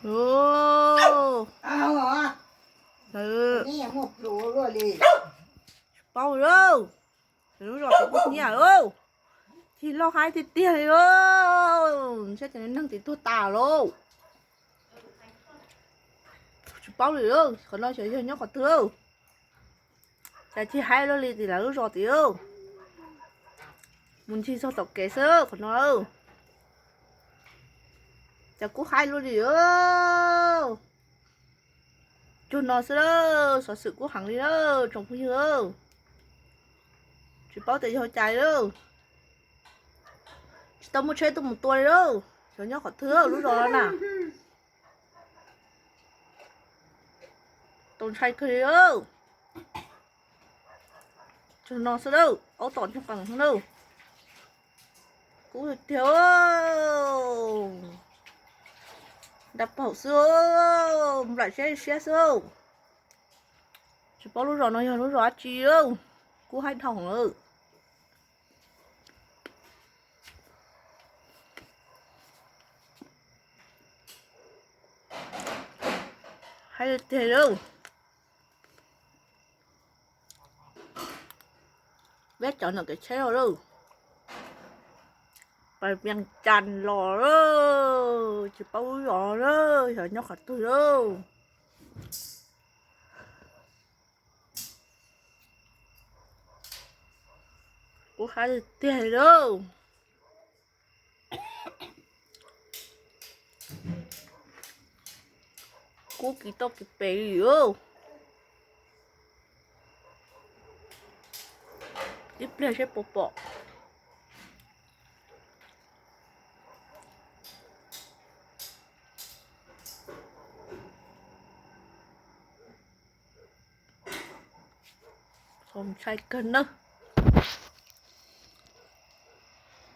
Ub, lawv tsis paub li lauj. Lub zos tim kuj hnyiab lauj. Cig loj haib tiag tiag li lauj. Saib cov neeg tim tuag tas lauj. Tsis paub li lauj, qhov no xyov yog nyob qhov twg lauj. Cas cig haib luaj li tim lawv lub zos tim lauj. Mus ncig txog tom kev xwb qhov no. Cas kuj haib luaj li lauj. Cuag no xwb lauj, xov xwm kub heev li lauj tsoom phooj ywg. Tsis paub tias yog cas li lauj. Tsis tau muaj tsheb tuaj mus tua li lauj. Xyov nyob qhov twg lub zos no na. Tau ntshai kawg li lauj. Cuag no xwb lauj, aub tom ntsoog qees xwb lauj. Kub tiag tiag. Nra paum xwb, nplaim siab siab xwb. Tsis paub lub zos no yog lub zos dab tsi lauj. Kub haib dhau lawm. Haib tiag lauj. Peb cov ntawm kev tsheb los lauj. Pas Vias Cas los lauj, tsis paub lub zos lauj, xyov nyob qhov twg lauj. Kub haib tiag tiag li lauj. Kub kis toj kis pes li lauj. Ib pliag seb puas pom. Txaus ntshai kawg nawb.